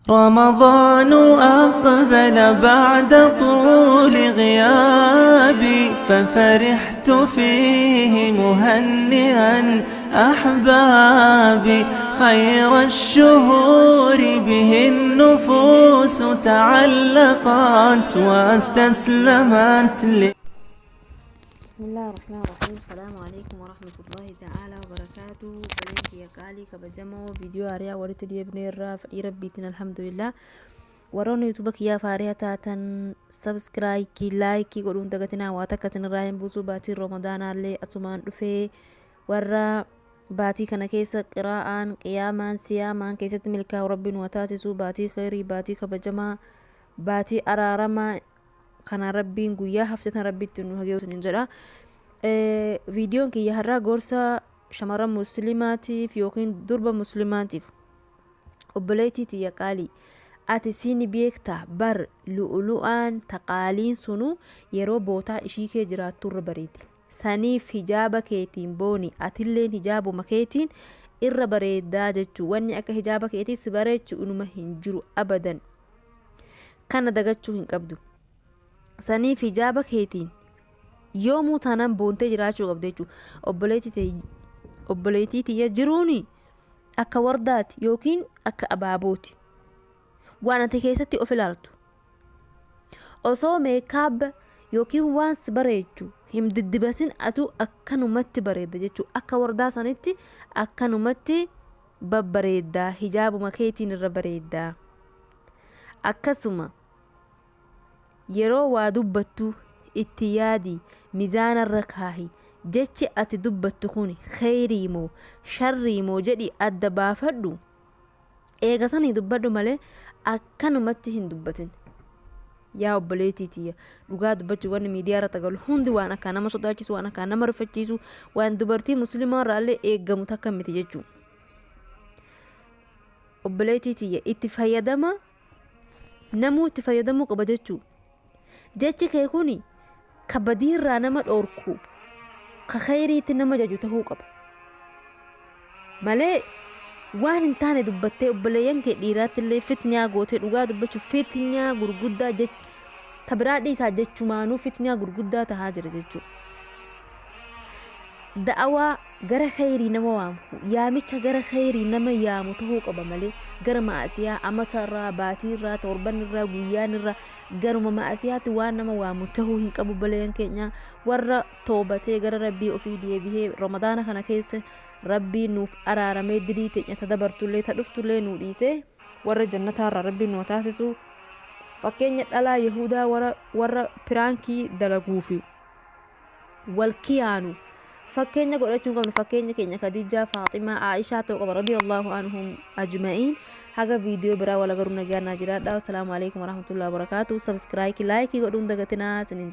رمضان أقبل بعد طول غيابي ففرحت فيه مهنئا أحبابي خير الشهور به النفوس تعلقت واستسلمت. بسم الله الرحمن الرحيم. السلام عليكم ورحمة الله تعالى وبركاته. Obboleettii qaalii kabajamoo, viidiyoo haaraa walitti deebineerraa fedhii rabbiitiin, alhamdulillah. Warroonni YouTube kiyyaaf haaraa taatan subscribe, like godhuun dagatinaa. Waa takka isinirraa hin buusu. Baatiin Ramadaanaallee asumaan dhufee, warra baatii kana keessa qiraa'aan, qiyaamaan, siyaamaan keessatti milkaa'u rabbiin waa taasisu. Baatii kheyrii, baatii kabajamaa, baatii araaramaa kana rabbiin guyyaa haftetan rabbitti nu hageessu hin jedha. Viidiyoon kiyya har'aa gorsa shamarran musliimaatiif yookiin durba musliimaatiif. Obboleettii tiyya qaalii, ati siini beektaa bar, lu'ulu'aan taqaaliin sunu yeroo bootaa ishii kee jiraatturra bareedi. Saniif hijaaba keetiin booni, atilleen hijaabuma keetiin irra bareedaa jechuu. Wanni akka hijaaba keetii si bareechu inuma hin jiru abadan. Kana dagachuu hin qabdu. Saniif hijaaba keetiin yoomuu taanaan boontee jiraachuu qabda jechuudha. Obboleettii tiyya, jiruuni akka wardaati yookiin akka abaabooti. Waan ati keessatti of ilaaltu. Osoo makeup yookiin waan si bareechu hin diddibatin atuu akkanumatti bareedda jechuudha. Akka wardaa sanitti akkanumatti babbareeddaa, hijaabuma keetiin irra bareeddaa. Akkasuma yeroo waa dubbattu itti yaadi, mizaanarra kaahi. Jechi ati dubbattu kun kheyrii moo sharrii moo jedhi adda baafadhu. Eega sanii dubbadhu malee akkanumatti hin dubbatin. Yaa obboleettii tiyya, dhugaa dubbachuu wanni miidiyaa irratti galu hundi waan akka nama sodaachisu, waan akka nama rifachiisu, waan dubartii musliimaa irraallee eeggamu takka miti jechuudha. Obboleettii tiyya, itti fayyadama namuu itti fayyadamuu qaba jechuudha. Jechi kee kuni ka badiirraa nama dhoorku, ka khayriitti nama jaju ta'uu qaba. Malee waan hin taane dubbattee obboleeyyan kee dhiiraatti illee fitnyaa gootee, dhugaa dubbachuuf fitnyaa gurguddaa jech ka biraa dhiisaa, jechumaanuu fitnyaa gurguddaa tahaa jira jechuudha. Da'awaa gara khayrii nama waamu, yaamicha gara khayrii nama yaamu ta'uu qaba malee gara ma'asiyaa amatarraa, baatiirraa, torbanirraa, guyyaanirraa garuma ma'asiyaatti waan nama waamu ta'uu hin qabu. Obboleeyyan keenya, warra toobatee gara rabbii ofii deebihee Ramadaana kana keessa rabbiin nuuf araaramee, dilii teenya ta dabartullee ta dhuftullee nuu dhiisee, warra jannataarraa rabbiin nu taasisu. Fakkeenya dhalaa Yahudaa warra prank dalaguufi wal kiyaanu fakkeenya godhachuu qabnu, fakkeenya keenya Khadijaa, Faaximaa, Aishaa ta'uu qaba, radiyallahu anhum ajma'iin. Haga viidiyoo biraa wal agaruu nagaa naa jiraadha. Assalaamu alaikum warahmatullahi wabarakaatu. Subscribe, like godhuun dagatinaa isinin jedha.